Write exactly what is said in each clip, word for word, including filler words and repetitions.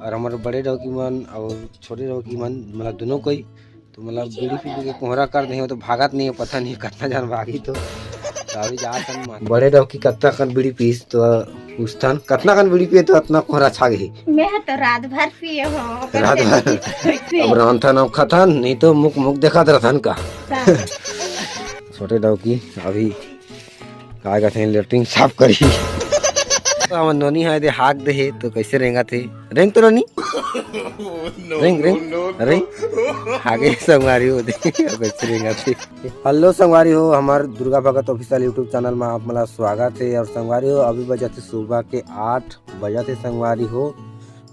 और हमर बड़े डौकी मन और छोटे डौकी मन, मतलब दोनों कोई तो मतलब बीड़ी पी के कोहरा कर दे, तो भागत नहीं है, पता नहीं कितना जन भागी। तो, तो अभी जात हन, बड़े डौकी कतना कन बीड़ी पीस तो पूछथन, कतना कन बीड़ी पिए तो अतना कोहरा छा गई। मैं तो रात भर पिए हो। रात भर। अब रांधथन, अब खाथन, नहीं तो मुख मुख देखत रहथन का। छोटे डौकी अभी का कहते हैं, लेटरिन साफ करी। तो हमर नोनी है दे, हाक दे हे, तो कैसे रेंगत हे? रेंग तो नोनी, रेंग, रेंग, रेंग। हागे संगवारी हो दे, अब कैसे रेंगत हे? हेलो संगवारी हो, हमार Durga Bhagat official YouTube channel में आप मला स्वागत है। और संगवारी हो, अभी बजत हे सुबह के आठ बजत हे संगवारी हो,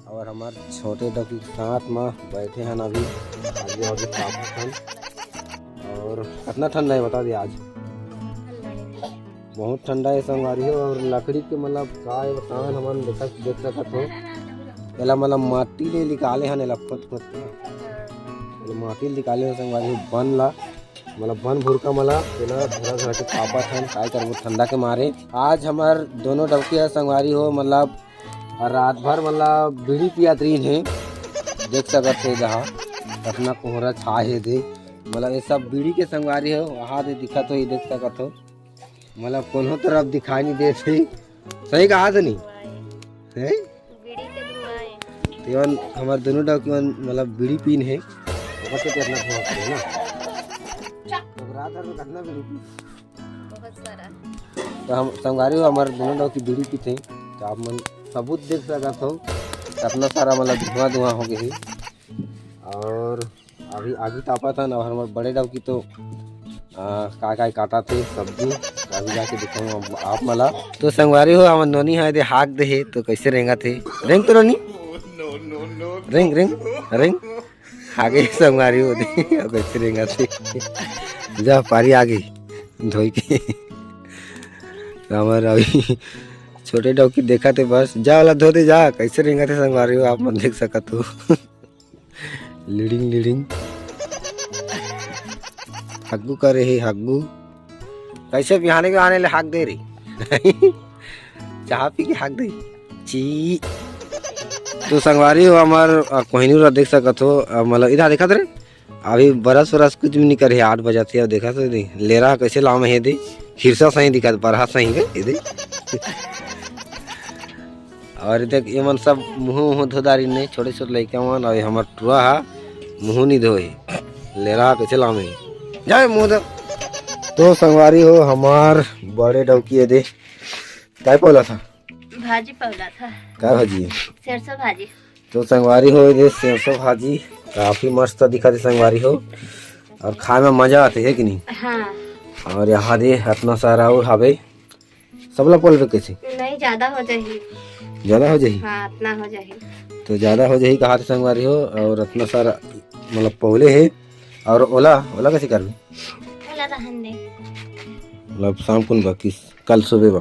और हमार छोटे डौकी के साथ में बैठे हन अभी, आगे आगे तापत हन। और कितना ठंडा है बता दे आज, बहुत ठंडा है संगवारी हो। और लकड़ी के मतलब का है बतान, हमन देखा, देख सकत हो, एला मतलब माटी ले निकाले हन, एला खोद खोद के एला माटी ले निकाले हन संगवारी हो, बन ला मतलब बन भुरका मला, एला धरा धरा के तापत हन, काय करबो ठंडा के मारे। आज हमार दोनों डौकी है संगवारी हो, मतलब रात भर मतलब बीड़ी पियात रहीन हे, देख सकत हो जहाँ कतना कोहरा छा हे दे, मतलब ये सब बीड़ी के संगवारी हो, वहाँ दे दिखत हो, ये देख सकत हो, मतलब कोनो तरफ दिखाई नहीं देत हे। सही कहा तो नहीं? हैं? बीड़ी के धुआं है। तेवन हमार दोनों डौकी मन मतलब बीड़ी पीन हे, ओकर से कितना धुआं करे ना। अब रात भर में कितना बीड़ी पी? बहुत सारा। तो हम संगवारी हो, हमार दोनों डौकी बीड़ी पीते हैं, तो आप मन सबूत देख सकत हो, कितना सारा मतलब धुआं धुआं हो गए है। और अभी आगी तापत हन, और हमार बड़े डौकी तो आ, का का काटा थे सब्जी, अभी जाके दिखाऊँ आप, आप मला। तो संगवारी हो, हमर नोनी है दे, हाक दे हे, तो कैसे रेंगत हे? रेंग तो नोनी, रेंग, रेंग, रेंग। आगे संगवारी हो दे, अब कैसे रेंगत हे? जा पारी आगे धोई के। तो हमार अभी छोटे डौकी देखत हे बस, जा वाला धो दे जा, कैसे रेंगत हे संगवारी हो, आप मन देख सकत हो। Leading leading. हग्गू करे हे हग्गू। कैसे बिहाने बिहाने ले हाक दे रे? चाह पी के हाक दे। ची। तो संगवारी हो हमार, आ, कोहिनूर देख सकत हो, आ, मतलब इधर देखत रे, अभी बरस वरस कुछ भी नहीं करे, आठ बजत हे, देखत हो दे, लेरा कैसे लाम हे दे, खिरसा सही दिखत, बरहा सही हे, ये दे। और देख, ये मन सब मुँह, मुँह धो डारिन हे, छोटे छोटे लइका मन, और ये हमर टुरा हा मुँह नहीं धोए, लेरा कैसे लामे, जाए मुँह धो। तो संगवारी हो, हमार बड़े डौकी ये दे, काय पौला था? भाजी पौला था। काय भाजी? सरसों भाजी। तो संगवारी हो, ये दे सरसों भाजी काफी मस्त दिखत हे संगवारी हो, और खाए में मजा आते है कि नहीं? हाँ। और यहाँ दे इतना सारा और हवे, सबला पोलबे कैसे? नहीं, ज्यादा हो जाही। ज्यादा हो जाही? हाँ, इतना हो जाही। तो ज्यादा हो जाही कहा थे संगवारी हो, और इतना सारा मतलब पौले है। और ओला, ओला कैसे करबे? ओला रहन दे। मतलब शाम कुन बा किस, कल सुबह बा?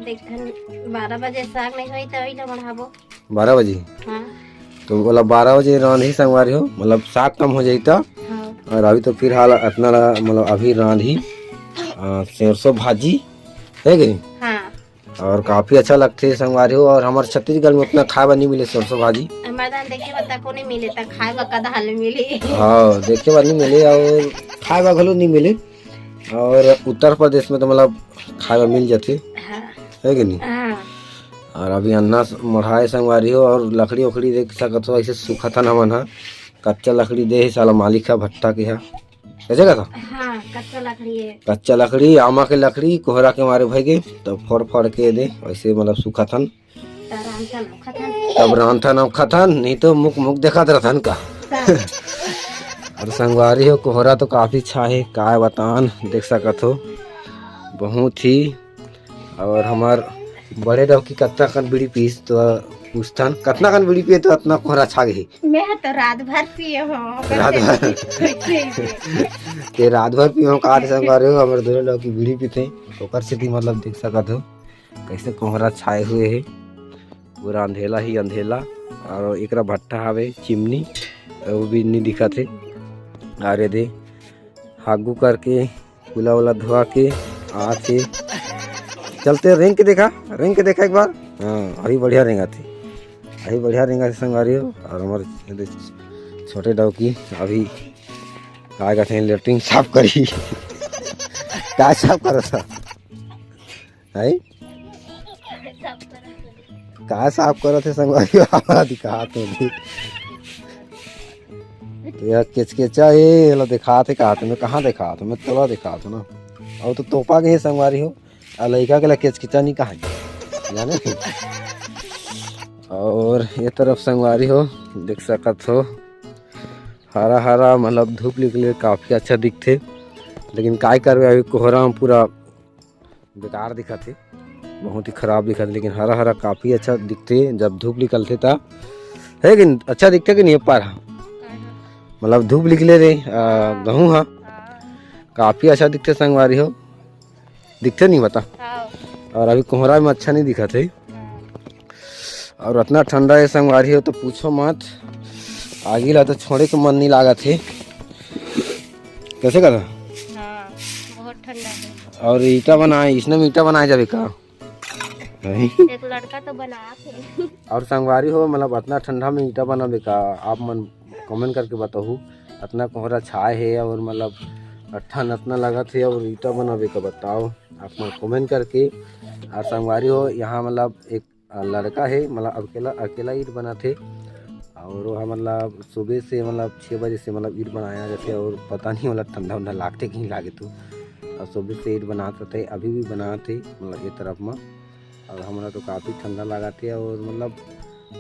देखन, बारह बजे साग नहीं होई तो ओइला बढ़ाबो। बारह बजे? हाँ। तो बोला बारह बजे रांधी संगवारी हो, मतलब साग कम हो जाई तो। हाँ। और अभी तो फिलहाल इतना ला, मतलब अभी रांधी, आ, सरसों भाजी है कि नहीं? हाँ। और काफी अच्छा लगथे संगवारी हो, और हमारे छत्तीसगढ़ में उतना खाए बर नहीं मिले सरसों भाजी। हमारे दान देखे बर तको नहीं मिले, त खाए बर कदा हाल मिली। हाँ, देखे बर नहीं मिले और खाए बर घलो नहीं मिले। और उत्तर प्रदेश में तो मतलब खाए बर मिल जाथे, हाँ। है कि नहीं? हाँ। और अभी अन्ना स-, मढ़ाए संगवारी हो, और लकड़ी उखड़ी देख सकत हो, ऐसे सुखत हन हमन ह। कच्चा लकड़ी दे हे साला मालिक ह, भट्टा के ह। कैसे कहता? हाँ, कच्चा लकड़ी है। कच्चा लकड़ी, आमा के लकड़ी, कोहरा के मारे भई गे, तो फोड़ फोड़ के दे, वैसे मतलब सुखत हन। तो रांधथन, खतन। तब रांधथन अउ खतन, नहीं तो मुख मुख देखत रहथन का। हाँ। और संगवारी हो, कोहरा तो काफी अच्छा है, काय बतान, देख सकत हो, बहुत ही। और हमार बड़े डौकी कतना कन बीड़ी पीस, तो पूछथन, "कतना कन बीड़ी पिए तो अतना कोहरा छा गई?" मैं तो रात भर पिए हो। रात भर? ते रात भर पिए हो, का रे संगवारी हो, हमर दोनों डौकी बीड़ी पीथे, ओकर सेती मतलब देख सकत हो। कैसे कोहरा छाए हुए हे, पूरा अंधेला ही अंधेला। और एकरा भट्टा हावे चिमनी, वो भी नहीं दिखत हे। अरे दे, हागू करके, कुला उला धोआ के आत हे। चलते रेंग के देखा, रेंग के देखा एक बार। हाँ, अभी बढ़िया रेंगात हे। अभी बढ़िया रेंगथे संगवारी हो। और हमर छोटे डौकी अभी का कहते हैं, लेटरिन साफ करी। का साफ करत हे? हैं? का साफ करत हे संगवारी हो? हमारा दिखात हो भी। तो यह केचकेचा हे, एला दिखात हे, कहात हे, मैं कहाँ दिखात हो? मैं तोला दिखात हो ना। और तो तोपा के हे संगवारी हो, आ लइका के ला केचकेचा नहीं कहा जाने। और ये तरफ संगवारी हो, देख सकत हो, हरा हरा, मतलब धूप निकले, काफी अच्छा दिखथे। लेकिन काय करबे, अभी कोहरा में पूरा बेकार दिखत हे, बहुत ही खराब दिखत हे। लेकिन हरा हरा काफी अच्छा दिखथे जब धूप निकलथे त, है कि नहीं? अच्छा दिखथे कि नहीं? ये पार ह, मतलब धूप निकले रे, आ, गहूं ह, काफी अच्छा दिखथे संगवारी हो। दिखथे नहीं बता? हाँ। और अभी कोहरा में अच्छा नहीं दिखत हे। हाँ। और इतना ठंडा हे संगवारी हो तो पूछो मत, आगी ला तो छोड़े के मन नहीं लागत हे। कैसे करा? हाँ, बहुत ठंडा है। और ईटा बनाए, इसने में ईटा बनाए जाबे का? नहीं। एक लड़का तो बना के। और संगवारी हो, मतलब इतना ठंडा में ईटा बनाबे का? आप मन कमेंट करके बताहू। इतना कोहरा छाए हे और मतलब ठंड इतना लगत हे और ईटा बनाबे का, बताओ आप मन कमेंट करके। और संगवारी हो, यहाँ मतलब एक लड़का हे, मतलब अकेला, अकेला ईट बनाथे। और वो मतलब सुबह से, मतलब छः बजे से मतलब ईट बनाया जाथे और पता नहीं, मतलब ठंडा उंडा लागथे कि नहीं लागे तो। और सुबह से ईट बनात रहथे, अभी भी बनात हे, मतलब ये तरफ में। और हमरा तो काफी ठंडा लागत हे और मतलब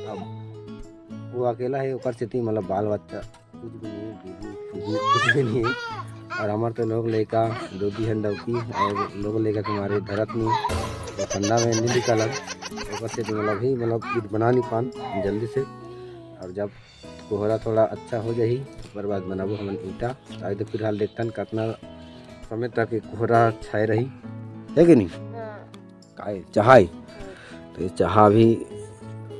अब वो अकेला हे, ओकर सेती मतलब बाल बच्चा कुछ भी नहीं हे, बीबी फूबी कुछ भी नहीं हे। और हमर तो लोग लइका दो दी हन डौकी और लोग लइका के मारे धरत नहीं, तो ठंडा में नहीं निकलन, ओकर सेती मतलब ही मतलब ईट बना नहीं पान जल्दी से। और जब कोहरा थोड़ा अच्छा हो जाही, ओकर बाद बनाबो हमन ईटा। अभी तो फिलहाल देखथन कितना समय तक ये कोहरा छाए रही, है कि नहीं? हाँ। काय चाहा हे? तो ये चाहा भी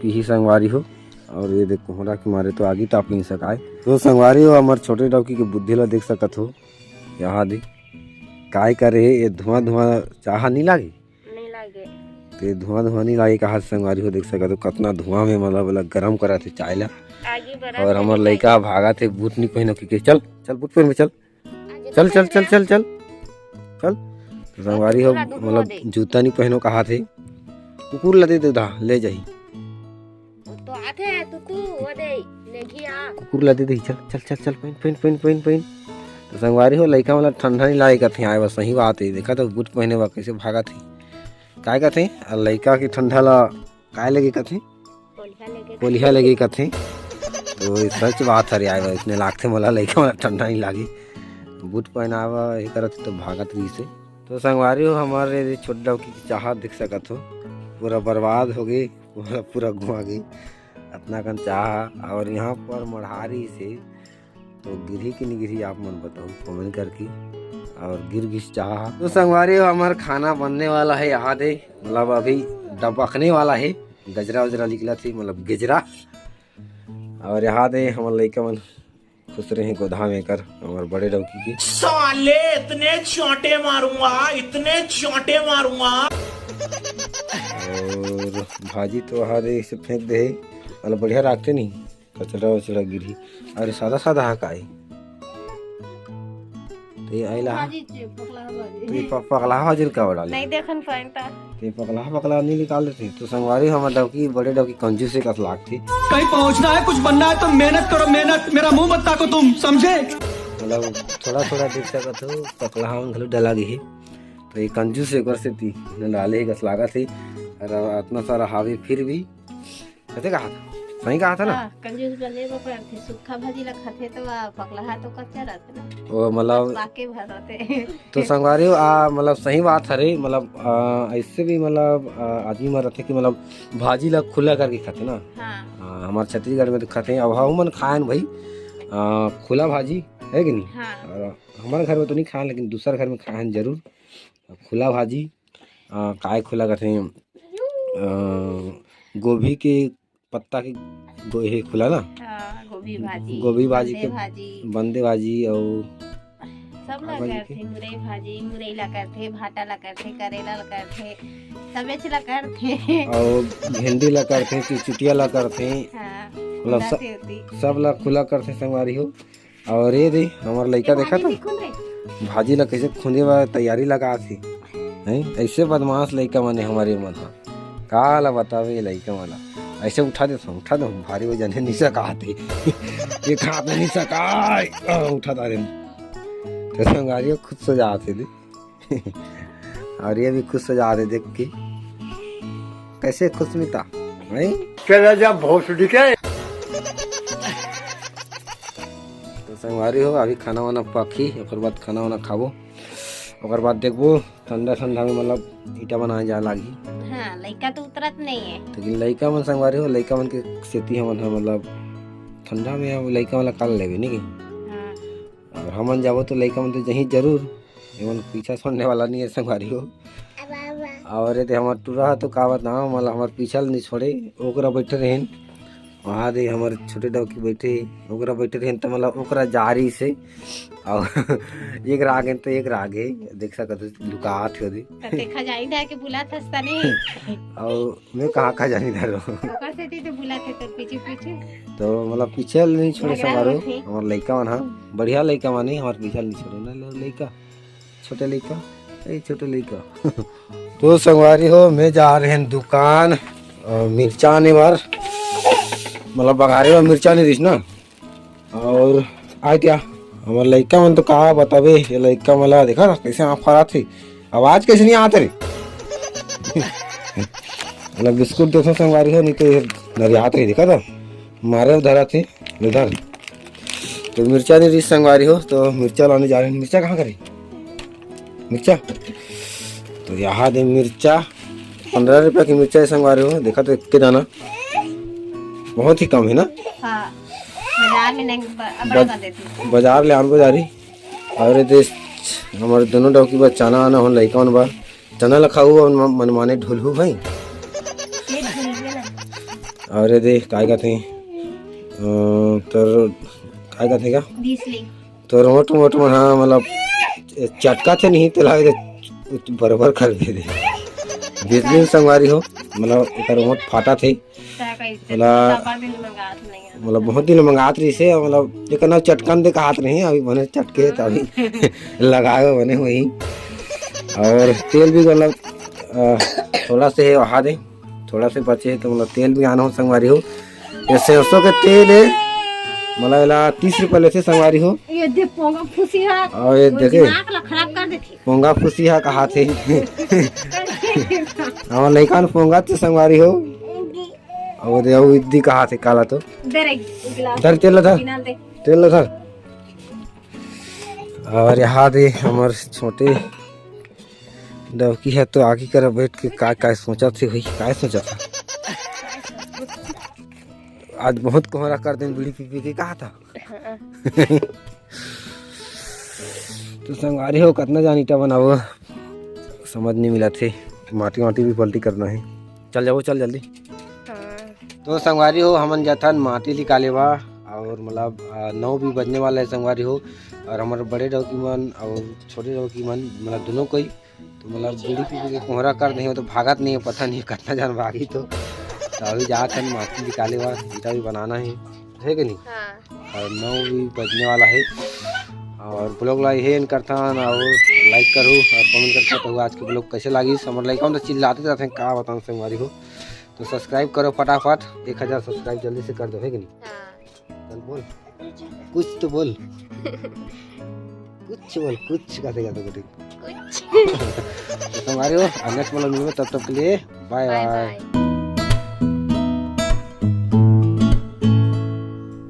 पीही संगवारी हो। और ये देख, कोहरा के मारे तो आगी ताप नहीं सकाय। तो संगवारी हो, हमर छोटे डौकी के बुद्धि ला देख सकत हो। यहाँ देख, काय करे हे, ये धुआं धुआं चाहा नहीं लागे? नहीं लागे। तो ये धुआं धुआं नहीं लागे कहा संगवारी हो, देख सकत हो कितना धुआं में मतलब, मतलब गरम करत हे चाय ला। आगी बरत और हे हमर नहीं लइका लागे। भागत हे बूट नहीं पहनो के, के चल चल बूट पहन में चल। चल, चल, चल, चल, चल। चल। तो संगवारी हो, पूरा दुनो मतलब दे। जूता नहीं पहनो कहा थे। कुकुर ला दे दे दा, ले जाही। वो तो आथे, तू, तू, वो दे, लेगी आ। कुकुर ला दे दे, चल, चल, चल, चल, पहन, पहन, पहन, पहन, पहन। तो संगवारी हो, लइका मतलब ठंडा नहीं लागे कथे, आए बस सही बात है। देखा तो बूट पहने बा, कैसे भागत हे। काय कथे? आ लइका के ठंडा ला काय लगे कथे? कोलिहा लगे। कोलिहा लगे कथे। तो ये सच बात हरे, आए इसने लागथे मोला लइका मोला ठंडा नहीं लागे। बूट पहनावा ये करत तो भागत रही से। तो संगवारी हो, हमारे ये छोट डौकी के चाहा देख सकत हो, पूरा बर्बाद हो गई, पूरा, पूरा घुमा गई। इतना कन चाहा और यहाँ पर मढ़ारी से तो गिरही कि नहीं गिरही, आप मन बताओ कमेंट करके। और गिर गिस चाहा। तो संगवारी हो, हमार खाना बनने वाला है, यहाँ दे, मतलब अभी डबकने वाला है, गजरा उजरा निकला थी, मतलब गजरा। और यहाँ दे हमार लइका मन खुश रहे गोधा में कर, हमार बड़े डौकी के। साले इतने चांटे मारूंगा, इतने चांटे मारूंगा। और भाजी तो वहाँ दे इसे फेंक दे, मतलब बढ़िया रखते नहीं। कचरा उचरा गिरही। अरे सादा सादा हा काय? ते आइला हा? भाजी चे, पकला भाजी। ते प-, पकला भाजी का बड़ा ले? नहीं देखन पाइन ता। ते पकला, पकला नहीं निकाल देते। तो संगवारी हमर डौकी, बड़े डौकी कंजूस से कस लागथे। कहीं पहुंचना है, कुछ बनना है तो मेहनत करो, मेहनत। मेरा मुंह मत ताको तुम, समझे? मतलब थोड़ा थोड़ा देख सकत हो, पकला हवन घलो डला गई है। तो ये कंजूस एक बार से ती, डाले ही कस लागत है। और इतना सारा हावे फिर भी कथे कहा था? सही कहा था ना? हाँ, कंजूस बने वो करथे, सूखा भाजी ला खाथे तो आ, पकलहा तो कच्चा रहथे ना। वो मतलब बाके भर रहथे। तो संगवारी हो, आ, मतलब सही बात हरे, मतलब, आ, ऐसे भी मतलब, आ, आदमी मन रहथे कि मतलब भाजी ला खुला करके खाथे ना। हाँ। हाँ, हमारे छत्तीसगढ़ में तो खाथे, अब हम मन खाएन भाई, आ, खुला भाजी है कि नहीं? हाँ। आ, हमारे घर में तो नहीं खाएन, लेकिन दूसर घर में खाएन जरूर। खुला भाजी, आ, काय खुला कथे, आ, गोभी के पत्ता के गो-, हे खुला ना? हाँ, गोभी भाजी, गोभी भाजी बंदे के भाजी। बंदे भाजी अउ सब ला करथे, मुरई भाजी, मुरई ला करथे, भाटा ला करथे, करेला ला करथे, सबेच ला करथे। अउ भिंडी ला करथे, चिचुटिया ला करथे। हाँ, मतलब सब ला खुला करथे संगवारी हो। अउ ये दे हमर लइका देखा तो भाजी ला कैसे खुंदे बर तैयारी लगात हे। हैं, ऐसे बदमाश लइका मन हे हमर मन ह। का ला बतावे ये लइका मन ला। ऐसे उठा देथों, उठा देथों, भारी हो जाने निसा कहात हे। ये खात नहीं सकाय। आ, उठा डारे। तो संगवारी हो खुश हो जात हे दे। अउ ये भी खुश हो जात हे देख के। कैसे खुश मिता? हैं? चला जा भोसड़ी के। तो संगवारी हो, अभी खाना वाना पकही, ओकर बाद खाना वाना खाबो, ओकर बाद देखबो ठंडा ठंडा में मतलब ईटा बनाए जा लागही। हाँ, लइका तो उतरत नहीं है। लेकिन लइका मन संगवारी हो, लइका मन के सेती हमन ह मतलब ठंडा में अब लइका वाला काल लेबे नहीं कि? हाँ। अउ हमन जाबो तो लइका मन तो जही जरूर, एमन पीछा छोड़ने वाला नहीं है संगवारी हो। अउ ये दे हमर टूरा ह तो का बताओ, मतलब हमर पीछा ल नहीं छोड़े, ओकरा बैठे रहेन। वहाँ दे हमर छोटे डौकी बैठे, ओकरा बैठे रहेन त मतलब ओकरा जारी से। अउ एक राग है तो एक राग है, देख सकत हो लुकात हो दे। त देखा जाई ना के बुलात हस तनी। अउ मैं कहाँ का जानी धरो। ओकर सेती तो बुलात हे तोर पीछे पीछे। तो मतलब पीछे नहीं छोड़े संगवारी हो, हमर लइका मन ह बढ़िया लइका मन हे, हमर पीछे नहीं छोड़े ना लो लइका। छोटे लइका, ए छोटे लइका। तो संगवारी हो, मैं जा रहेन दुकान, अ, मिर्चा आने बर, मतलब बघारे बर मिर्चा नहीं रहिस ना। अउ आय क्या, हमर लइका मन तो का बताबे, ये लइका मन ला देखा ना, कैसे आँख फरात हे, आवाज कैसे नहीं आत रे। मतलब बिस्कुट देथों संगवारी हो, नहीं तो ये नरियात हे, देखा था, मारे धरत हे। इधर तो मिर्चा नहीं रहिस संगवारी हो, तो मिर्चा लाने जा रहेन। मिर्चा कहाँ करे? मिर्चा तो यहाँ दे मिर्चा, पन्द्रह रुपया के मिर्चा हे संगवारी हो। देखा तो एक के दाना बहुत ही कम है ना। हाँ, बाजार में नहीं, ब-, बड़ा बज-, कर देती। बाजार ले आनबो जारी। अउ ये दे हमर दोनों डौकी बर चना आना हो, लइका मन बर चना ला खाहू अउ मन-, मनमाने ढुलहू भाई। अउ ये दे काय कथे, अ, तोर काय कथे का? तोर ओठ मोठ मन हा मतलब चटका थे नहीं, तेला दे बरोबर कर दे दे। बिजली संगवारी हो, मतलब एकर ओठ फाटा थे। मतलब बहुत दिन मंगात रहिसे, मतलब एक ना चटकन दे कहात नहीं, अभी बने चटके त अभी लगाए बने वही। अउ तेल भी मतलब, अ, थोड़ा से हे वहा दे, थोड़ा से बचे हे, तो मतलब तेल भी आना हो संगवारी हो। ये सरसों के तेल हे, मतलब एला तीस रुपया लेथे संगवारी हो। ये दे पोंगा फुसी हा। अउ ये देखे, दिमाग ला खराब कर देथे। पोंगा फुसी हा कहात हे। हमर लइका मन पोंगा थे संगवारी हो। अउ दे, अउ इद्दी कहात हे काला तो। दे रे, गिलास धर, तेल ला धर। गिलास दे। तेल ला धर। अउ यहाँ दे हमर छोटे डौकी ह तो आगी करा बैठ के काय काय सोचत हे भाई, काय सोचत हे? आज बहुत कोहरा कर देन बीड़ी पी पी के, कहा था? तो संगवारी हो, कतना जान ईटा बनाबो, समझ नहीं मिलत हे। माटी वाटी भी पलटी करना हे। चल जाबो, चल जल्दी। हाँ। तो संगवारी हो, हमन जाथन माटी निकाले बर, अउ मतलब, आ, नौ भी बजने वाला हे संगवारी हो, अउ हमर बड़े डौकी मन अउ छोटे डौकी मन, मतलब दोनों कोई तो मतलब बीड़ी पी पी के कोहरा कर देहे, तो भागत नहीं हे, पता नहीं कतना जन भागी। तो, तो अभी जात हन माटी निकाले बर, ईटा भी बनाना हे, हे कि नहीं? हाँ। अउ नौ भी बजने वाला हे। अउ vlog ला इहे end करथन, अउ like करहू अउ comment करके बताहू आज के vlog कैसे लागिस। हमर लइका मन तो चिल्लाते रहते हैं, का बताऊँ संगवारी हो। तो subscribe करो फटाफट, एक हजार subscribe जल्दी से कर दो, हे कि नहीं? हाँ। चल बोल, कुछ तो बोल। कुछ बोल, कुछ का देगा तो कुछ। कुछ। तो संगवारी हो, next vlog में मिलबो, तब तक के लिए bye bye।